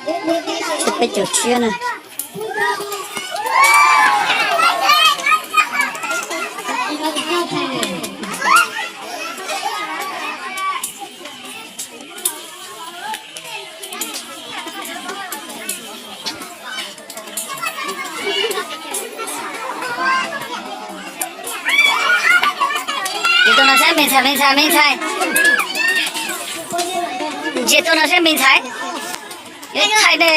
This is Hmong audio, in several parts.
Peb caug tshiab na. Ntsia tuaj no saib me ntxhais, me ntxhais, me ntxhais. Ntsia tuaj no saib me ntxhais. Ntxhais ne,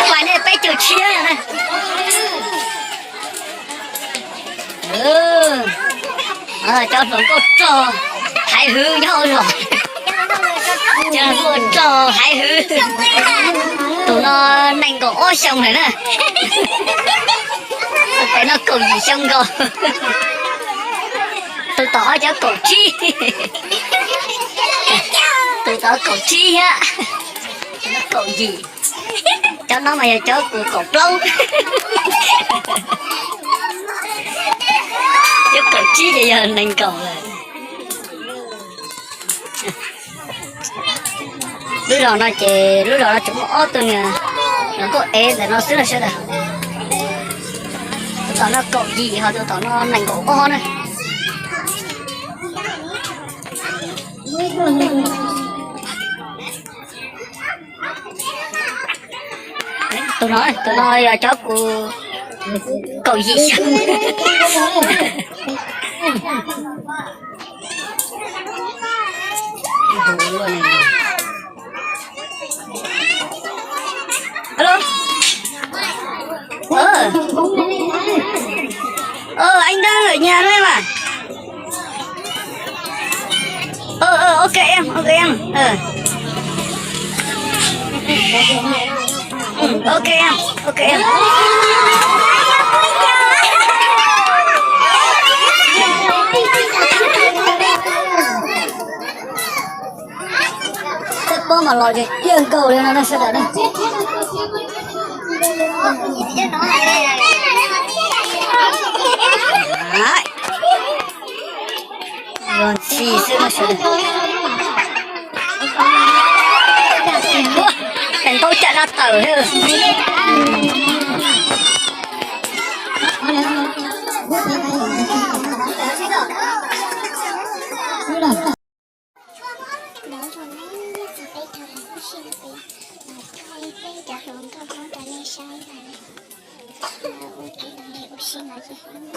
pais ne peb caug tshiab na. Cov hluas nkauj rog haiv hwv nyob ua luaj. Cov hluas nkauj rog haiv hwv. Tus no nees nkaum ob xyoo lawm na. Tus pem no kaum yim xyoo nkaus. Tus tom qab cov kaum tsib. Tus tom kaum tsib thiab. Kaum yim. Cov no mas yog cov kuv kaum plaub. Cov kaum tsib ces yog nees nkaum lawm. Lub zos no ces lub zos no tsuas muaj ob tug niag hluas nkauj ev ntawm no xwb na sawv daws. Tus tom no kaum yim ho tus tom no nees nkaum ob na. Tus no, tus no yog cov kuv kaum yim xyoo. Alo. Alo. Anh đang ở nhà đây mà. Ờ, ờ, ok em, ok em. Ờ. Ừ, ok em, ok em. Txawj paub mas los ces ciaj nkaus li no sawv daws na. Ntxhi xwb no sawv daws. Tes ntaub caj dab tawm thiab. Lawv zoo na, txog peb tau lawm, ua si peb, coj li peb cov hluas nkauj hmoob rau nej saib na. Ua kev ua si no ces heev na.